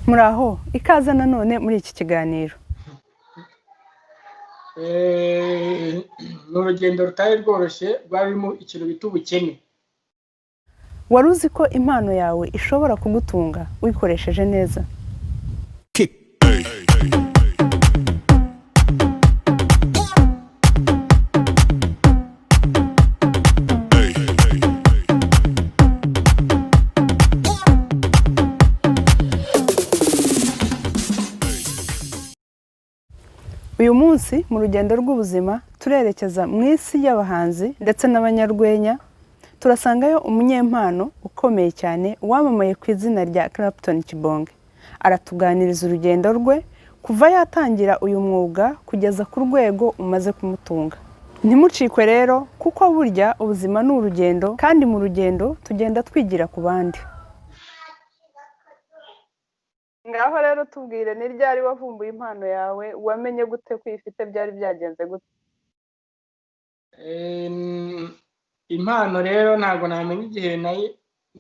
Muraho, ikaze nanone muri iki kiganiro. Ni urugendo rutari rworoshye, rwarimo ikintu bita ubukene. Wari uzi ko impano yawe ishobora kugutunga uyikoresheje neza? Uyu munsi mu rugendo rw'ubuzima turerekeza mu isi y'abahanzi ndetse n'abanyarwenya. Turasangayo umunyempano ukomeye cyane wamamaye ku izina rya Clapton Kibonge. Aratuganiriza urugendo rwe kuva yatangira uyu mwuga kugeza ku rwego umaze kumutunga. Ntimucikwe rero, kuko burya ubuzima ni urugendo, kandi mu rugendo tugenda twigira ku bandi. Ngaho rero tubwire, ni ryari wavumbuye impano yawe? Wamenye gute ko uyifite? Byari byagenze gute? Impano rero ntabwo namenya igihe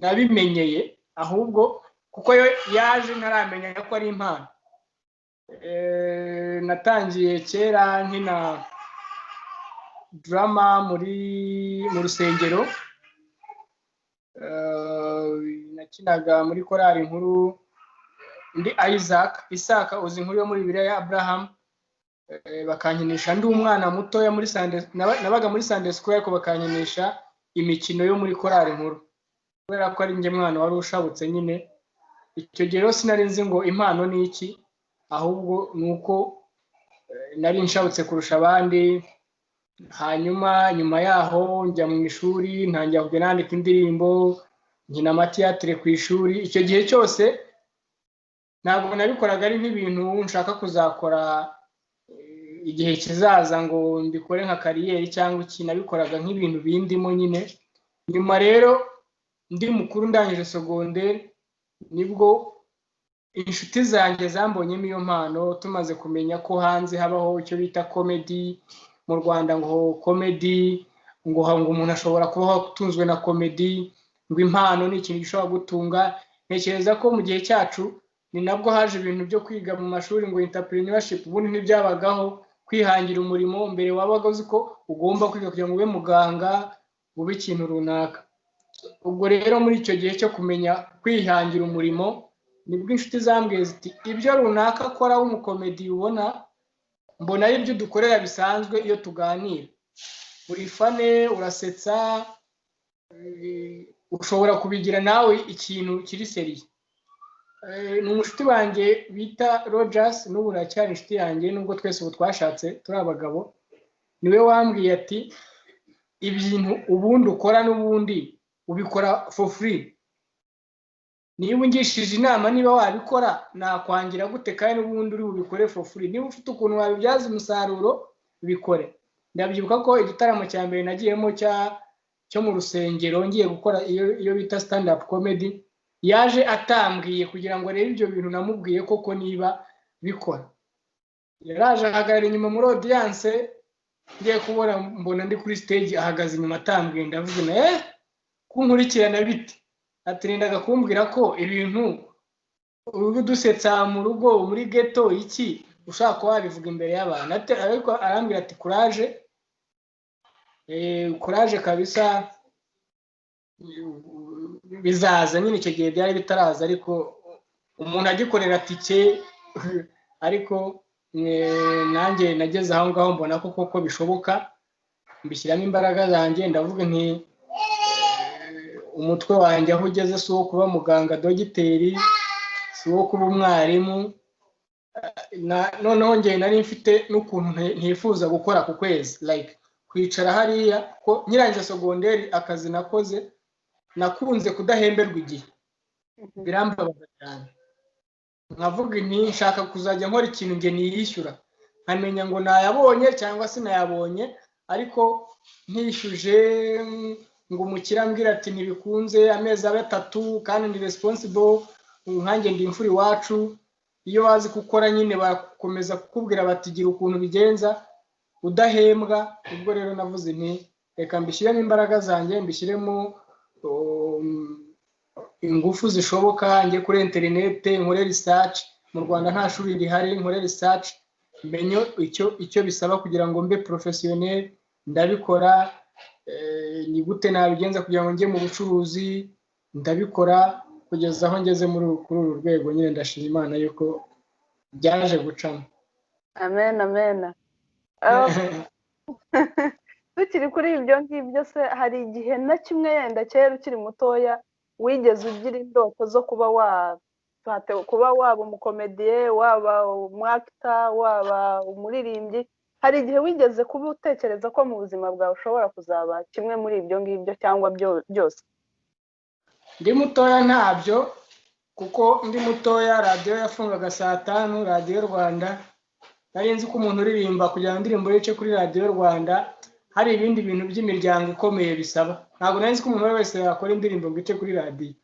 nabimenyeye, ahubwo kuko yo yaje ntaramenya ko ari impano. Natangiye kera nkina drama mu rusengero. Nakinaga muri korali nkuru ndi Isaac. Isaka, uzi inkuru yo muri Bibiliya ya Abraham? Bakankinisha ndi umwana mutoya muri Sunday, nabaga muri Sunday School, ariko bakankinisha imikino yo muri korali nkuru kubera ko ari njye mwana wari ushabutse nyine. Icyo gihe rero sinari nzi ngo impano ni iki, ahubwo ni uko nari nshabutse kurusha abandi. Hanyuma nyuma yaho njya mu ishuri, ntangira kujya nandika indirimbo, nkina amatiyatire ku ishuri. Icyo gihe cyose ntabwo nabikoraga ari nk'ibintu nshaka kuzakora igihe kizaza, ngo mbikore nka carrière cyangwa iki. Nabikoraga nk'ibintu bindimo nyine. Nyuma rero ndi mukuru, ndangije segonderi, nibwo inshuti zanjye zambonyemo iyo mpano. Tumaze kumenya ko hanze habaho icyo bita comedy, mu Rwanda ngo comedy, ngo umuntu ashobora kubaho atunzwe na comedy, ngo impano ni ikintu gishobora gutunga. Ntekereza ko mu gihe cyacu ni nabwo haje ibintu byo kwiga mu mashuri ngo entrepreneurship. Ubundi ntibyabagaho, kwihangira umurimo. Mbere wabaga uzi ko ugomba kwiga kugira ngo ube muganga, ube ikintu runaka. Ubwo rero muri icyo gihe cyo kumenya kwihangira umurimo, nibwo inshuti zambwiye ziti: "Ibyo runaka akora w'umukomedi ubona, mbona ari ibyo dukorera bisanzwe iyo tuganira, uri funny, urasetsa, ushobora kubigira nawe ikintu kiri sérieux." Ni umushuti wanjye bita Rogers, n'ubu aracyari inshuti yanjye nubwo twese ubu twashatse turi abagabo. Niwe wambwiye ati: "Ibintu ubundi ukora n'ubundi ubikora for free. Niba ungishije inama niba wabikora, nakwangira gute kandi n'ubundi uri bubikore for free? Niba ufite ukuntu wabibyaza umusaruro, bikore." Ndabyibuka ko igitaramo cya mbere nagiyemo cyo mu rusengero ngiye gukora iyo bita stand up comedy, yaje atambwiye kugira ngo arebe ibyo bintu namubwiye koko niba bikora. Yaraje ahagarara inyuma muri audience. Ngiye kubona mbona ndi kuri stage, ahagaze inyuma atambwiye. Ndavuga na kunkurikirana bite? Atirindaga kumbwira ko ibintu uba udusetsa mu rugo, muri ghetto, iki ushaka kuba wabivuga imbere y'abantu. Ariko arambwira ati: "Courage, courage kabisa, bizaza nyine." Icyo gihe byari bitaraza, ariko umuntu agikorera tike. Ariko nanjye nageze aho ngaho mbona ko koko bishoboka, mbishyiramo imbaraga zanjye. Ndavuga nti: "Umutwe wanjye aho ugeze si uwo kuba muganga, dogiteri, si uwo kuba umwarimu." Noneho njye nari mfite n'ukuntu ntifuza gukora ku kwezi, like kwicara hariya, ko nkirangiza segonderi akazi nakoze nakunze kudahemberwa igihe, birambabaza cyane. Nkavuga nti: "Nshaka kuzajya nkora ikintu njye niyishyura, nkamenya ngo nayabonye cyangwa sinayabonye, ariko ntishyuje ngo umukire ambwira ati ntibikunze amezi abe 3, kandi ndi responsible nkanjye, ndi imfura iwacu." Iyo bazi gukora nyine bakomeza kukubwira bati: "Gira ukuntu ubigenza udahembwa." Ubwo rero navuze nti: "Reka mbishyiremo imbaraga zanjye, mbishyiremo." ingufu zishoboka, njye kuri interinete nkore research. Mu Rwanda nta shuri rihari, nkore research, menye icyo bisaba kugira ngo mbe professionnel. Ndabikora. Ni gute nabigenza kugira ngo njye mu bucuruzi? Ndabikora kugeza aho ngeze kuri uru rwego nyine. Ndashima Imana yuko byaje gucamo. Amen, amen. Tukiri kuri ibyo ngibyo se, hari igihe na kimwe yenda kera ukiri mutoya wigeze ugira indoto zo kuba waba umukomediye, waba umwakita, waba umuririmbyi? Hari igihe wigeze kuba utekereza ko mu buzima bwawe ushobora kuzaba kimwe muri ibyo ngibyo cyangwa byose? Ndi mutoya ntabyo, kuko ndi mutoya radiyo yafungaga saa 5, Radiyo Rwanda. Nari nzi ko umuntu uririmba, kugira ngo indirimbo yice kuri Radiyo Rwanda, hari ibindi bintu by'imiryango ikomeye bisaba. Ntabwo nari nzi ko umuntu wese yakora indirimbo ngo ice kuri radiyo.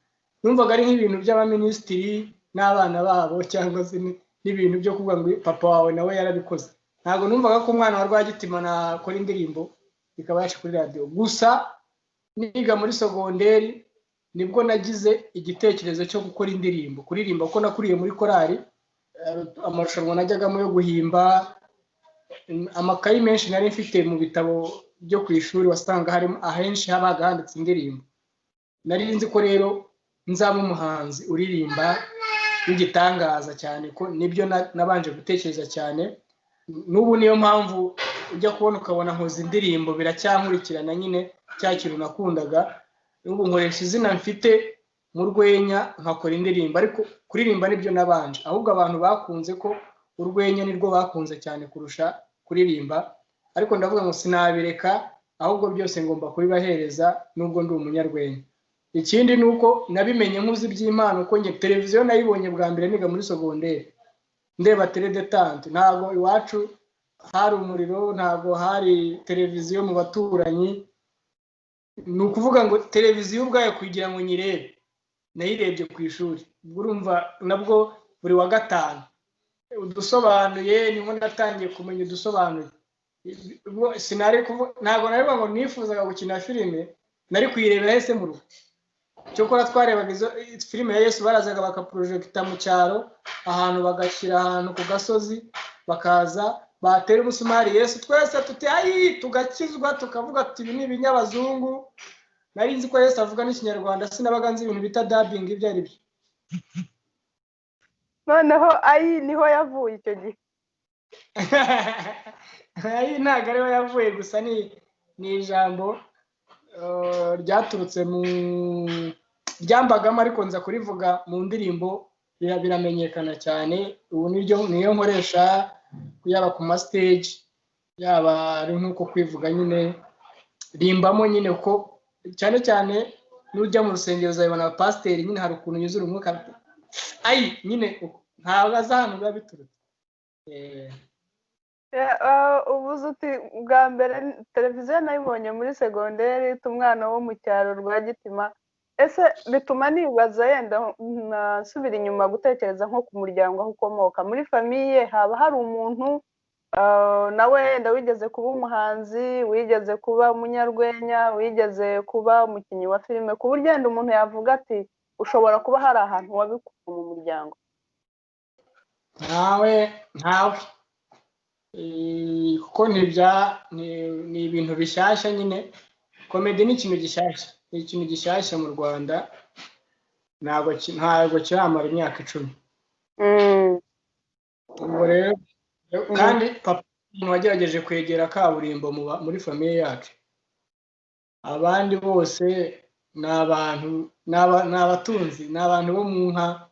Numvaga ari nk'ibintu by'abaminisitiri n'abana babo, cyangwa se n'ibintu byo kuvuga ngo papa wawe nawe yarabikoze. Ntabwo numvaga ko umwana wa Rwagitima nakora indirimbo ikaba yaca kuri radiyo. Gusa niga muri sogonderi nibwo nagize igitekerezo cyo gukora indirimbo, kuririmba, kuko nakuriye muri korali. Amarushanwa najyagamo yo guhimba, amakayi menshi nari mfite mu bitabo byo ku ishuri, wasanga harimo ahenshi habaga handitse indirimbo. Nari nzi ko rero nzaba umuhanzi uririmba w'igitangaza cyane, ko nibyo nabanje gutekereza cyane. N'ubu niyo mpamvu ujya kubona ukabona nkoze indirimbo, biracyankurikirana nyine cya kintu nakundaga. N'ubu nkoresha izina mfite mu rwenya nkakora indirimbo, ariko kuririmba nibyo nabanje. Ahubwo abantu bakunze ko urwenya nirwo bakunze cyane kurusha kuririmba, ariko ndavuga ngo sinabireka, ahubwo byose ngomba kubibahereza nubwo ndi umunyarwenya. Ikindi ni uko nabimenye nkuzi iby'impano, ko njye televiziyo nayibonye bwa mbere niga muri sogonderi, ndeba teledetante. Ntabwo iwacu hari umuriro, ntabwo hari televiziyo mu baturanyi. Ni ukuvuga ngo televiziyo ubwayo kugira ngo nyirebe, nayirebye ku ishuri. Ubwo urumva nabwo buri wa gatanu udusobanuye niho natangiye kumenya udusobanuye. Ntabwo nari ngo nifuzaga gukina filime, nari kuyirebera hese mu rugo? Cyokora twarebaga izo filime ya Yesu, barazaga bakaporojegita mu cyaro ahantu, bagashyira ahantu ku gasozi, bakaza batera umusumari Yesu, twese tuti ayi, tugakizwa, tukavuga tuti ibi ni ibinyabazungu. Nari nzi ko Yesu avuga n'Ikinyarwanda, sinabaga nzi ibintu bita dubbing ibyo ari byo. Noneho ayi niho yavuye icyo gihe? Ayi ntabwo ariho yavuye, gusa ni ijambo ryaturutse mu ryambagamo, ariko nza kurivuga mu ndirimbo biramenyekana cyane. Ubu niryo niyo nkoresha, yaba ku ma stage, yaba ari nk'uko kwivuga nyine rimbamo nyine, kuko cyane cyane nujya mu rusengero uzabibona pasiteri nyine hari ukuntu yuzura umwuka, ayi nyine ntabwo azi ahantu biba biturutse. Ubuze uti bwa mbere televiziyo nayibonye muri segonderi, umwana wo mu cyaro Rwagitima. Ese bituma nibaza, yenda nsubira inyuma gutekereza nko ku muryango aho ukomoka, muri famille haba hari umuntu nawe wenda wigeze kuba umuhanzi, wigeze kuba umunyarwenya, wigeze kuba umukinnyi wa filime, ku buryo wenda umuntu yavuga ati ushobora kuba hari ahantu wabikuye mu muryango? Ntawe, ntawe, kuko ni ibintu bishyashya nyine. Comedy ni ikintu gishyashya, ni ikintu gishyashya mu Rwanda, ntabwo kiramara imyaka 10. Ubwo rero kandi papa umuntu wagerageje kwegera kaburimbo muri famille yacu, abandi bose ni abantu ni abatunzi, ni abantu bo mu nka.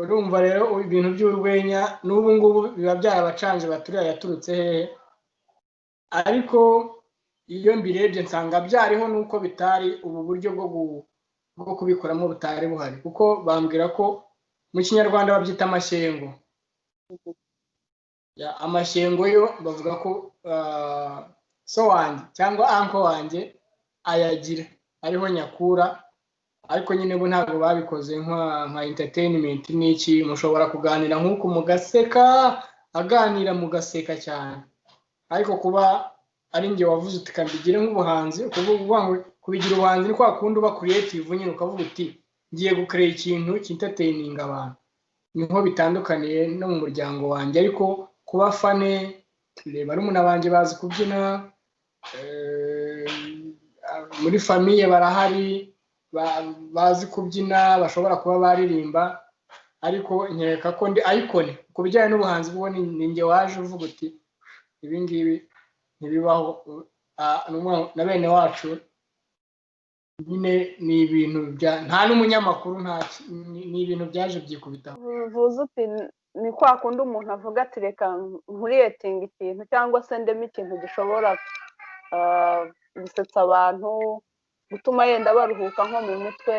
Urumva rero ibintu by'urwenya n'ubu ngubu biba byarabacanje, baturiya yaturutse hehe? Ariko iyo mbirebye nsanga byariho, nuko bitari ubu buryo bwo kubikoramo butari buhari, kuko bambwira ko mu Kinyarwanda babyita amashyengo. Amashyengo yo bavuga ko so wanjye cyangwa uncle wanjye ayagira, ariho nyakura. Ariko nyine bo ntabwo babikoze nka entertainment n'iki. Mushobora kuganira nk'uku mugaseka, aganira mugaseka cyane, ariko kuba ari njye wavuze uti kambigire nk'ubuhanzi, ukuvuga ngo kubigira ubuhanzi ni kwa kundi uba creative nyine, ukavuga uti Ngiye gukorera ikintu cy'entertaininga abantu. Niho bitandukaniye no mu muryango wanjye. Ariko kuba funny, barumuna banjye bazi kubyina, muri famille barahari bazi kubyina, bashobora kuba baririmba. Ariko nkeka ko ndi icon ku bijyanye n'ubuhanzi bwo ni njye waje uvuga uti: "Ibi ngibi ntibibaho." Na bene wacu nyine ni ibintu bya nta n'umunyamakuru, nta ni ibintu byaje byikubitaho. Uvuze uti ni kwa kundi umuntu avuga ati: "Reka ncreatinga ikintu cyangwa se ndeme ikintu gishobora gusetsa abantu, gutuma yenda baruhuka nko mu mutwe."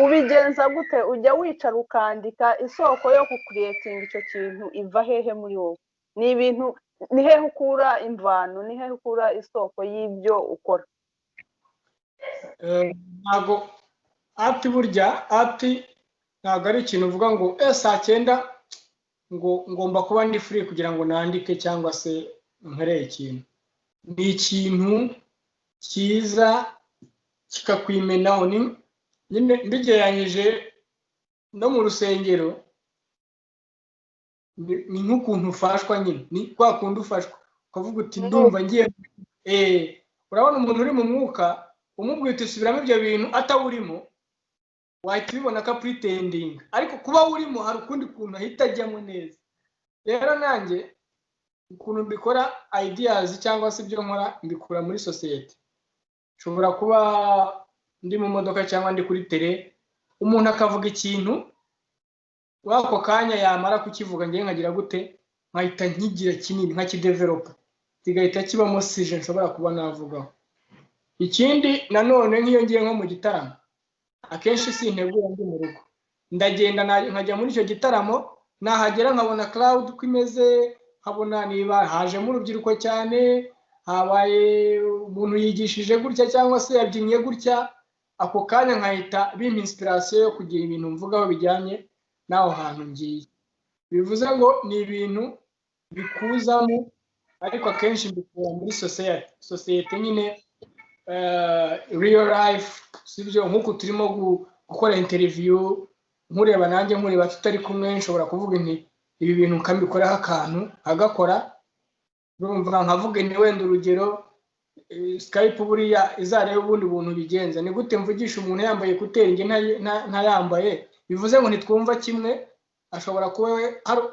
Ubigenza gute? Ujya wicara ukandika? Isoko yo gucreatinga icyo kintu iva hehe muri wowe? Ni ibintu, ni hehe ukura imvano, ni hehe ukura isoko y'ibyo ukora? Ntabwo ati burya ati ntabwo ari ikintu uvuga ngo saa 9 ngo ngomba kuba ndi free kugira ngo nandike cyangwa se nkoreye ikintu. Ni ikintu cyiza kikakwimenaho. Nyine mbigereranyije no mu rusengero, ni nk'ukuntu ufashwa nyine, ni kwa kundi ufashwa ukavuga uti: "Ndumva ngiye." Urabona umuntu uri mu mwuka, umubwira uti: "Subiramo ibyo bintu", atawurimo, wahita ubibona ko apretendinga. Ariko kuba urimo, hari ukundi kuntu ahita ajyamo neza. Rero nanjye ukuntu mbikora, ideas cyangwa se ibyo nkora, mbikura muri sosiyete. Nshobora kuba ndi mu modoka cyangwa ndi kuri tele, umuntu akavuga ikintu, muri ako kanya yamara kukivuga, ngewe nkagira gute? Nkahita nkigira kinini, nkakidevelopa, kigahita kibamo sujet nshobora kuba navugaho. Ikindi nanone, nk'iyo ngiye nko mu gitaramo, akenshi sintegura ndi mu rugo. Ndagenda nkajya muri icyo gitaramo, nahagera nkabona crowd uko imeze, nkabona niba hajemo urubyiruko cyane, habaye umuntu yigishije gutya cyangwa se yabyinnye gutya, ako kanya nkahita bimpa inspiration yo kugira ibintu mvugaho bijyanye n'aho hantu ngiye. Bivuze ngo ni ibintu bikuzamo, ariko akenshi mbikura muri sosiyete nyine, real life, sibyo? Nk'uku turimo gukora interview, nkureba nanjye nkureba tutari kumwe, nshobora kuvuga nti: "Ibi bintu nkabikoraho akantu", nkagakora. Urumva, nkavuga nti wenda urugero, Skype buriya izarebe ubundi buntu bigenza. Ni gute mvugisha umuntu yambaye écouteurs, njye ntayambaye? Bivuze ngo ntitwumva kimwe. Ashobora kuba we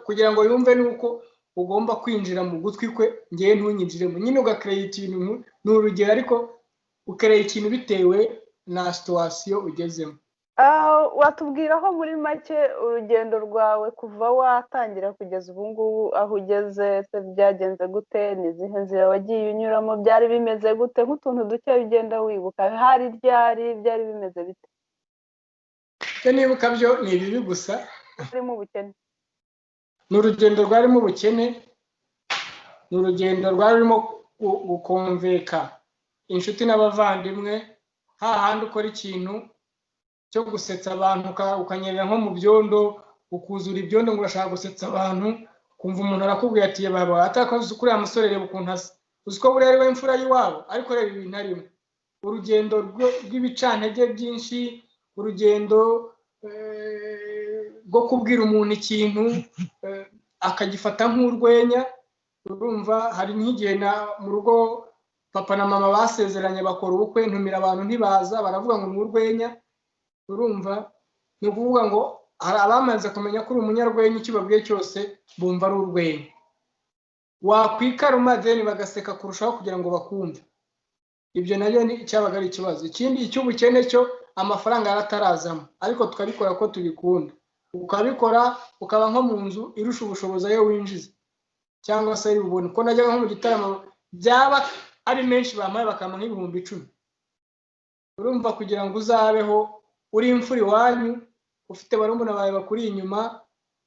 kugira ngo yumve nuko ugomba kwinjira mu gutwi kwe, ngewe ntunyinjiremo. Nyine ugakereye ikintu, ni urugero, ariko ukereye ikintu bitewe na situation ugezemo. Watubwiraho muri make urugendo rwawe kuva watangira kugeza ubu ngubu aho ugeze? Se byagenze gute? Ni izihe nzira wagiye unyuramo? Byari bimeze gute? Nk'utuntu duke ugenda wibuka, hari ryari, byari bimeze bite? Icyo nibuka byo ni ibibi gusa. Harimo ubukene? Ni urugendo rwarimo ubukene, ni urugendo rwari rurimo gukonvinca inshuti n'abavandimwe, hahandi ukora ikintu cyo gusetsa abantu, ukanyerera nko mu byondo, ukuzura ibyondo ngo urashaka gusetsa abantu, kumva umuntu arakubwira ati: "Baba atakoze kuriya musore, reba ukuntu asa, uzi ko buriya ari we mfura y'iwabo, ariko reba ibintu arimo." Urugendo rw'ibicantege byinshi, urugendo rwo kubwira umuntu ikintu akagifata nk'urwenya. Urumva, hari nk'igihe mu rugo papa na mama basezeranye, bakora ubukwe, ntumira abantu ntibaza, baravuga ngo ni urwenya. Urumva, ni ukuvuga ngo hari abamaze kumenya ko uri umunyarwenya, icyo ubabwiye cyose bumva ari urwenya. Wakwikaruma deni bagaseka kurushaho kugira ngo bakumve. Ibyo nabyo ni cyabaga ari ikibazo. Ikindi, icy'ubukene cyo, amafaranga yaratarazamo, ariko tukabikora ko tubikunda. Ukabikora ukaba nko mu nzu irusha ubushobozi ayo winjiza cyangwa se ubuntu. Ko najyaga nko mu gitaramo, byaba ari menshi bampaye, bakampa nk'10,000. Urumva, kugira ngo uzabeho uri imfura iwanyu, ufite barumuna bawe bakuri inyuma,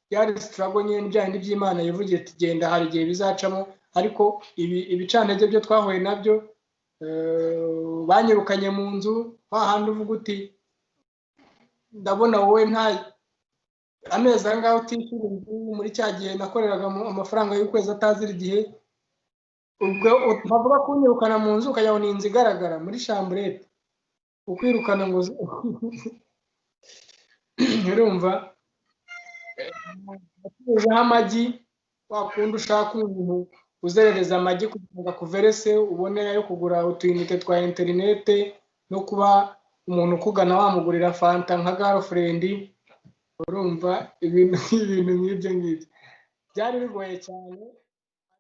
byari struggle nyine, bya bindi by'Imana yivugira iti: "Genda, hari igihe bizacamo." Ariko ibi ibicantege byo twahuye nabyo, banyirukanye mu nzu, hahandi uvuga uti: "Ndabona wowe nta amezi aya ngaha utishyura inzu." Muri cya gihe nakoreraga amafaranga y'ukwezi atazira igihe, ubwo bavuga kunyirukana mu nzu, ukajya ngo ni inzu igaragara muri chambrette. Ukwirukana ngo urumva acuruzaho amagi, wa kundi ushaka umuntu uzerereza amagi kugira ngo akuverese, ubone ayo kugura utuyinite twa interinete, no kuba umuntu ukugana wamugurira fanta nka girlfriend. Urumva, ibintu nk'ibyo ngibyo byari bigoye cyane.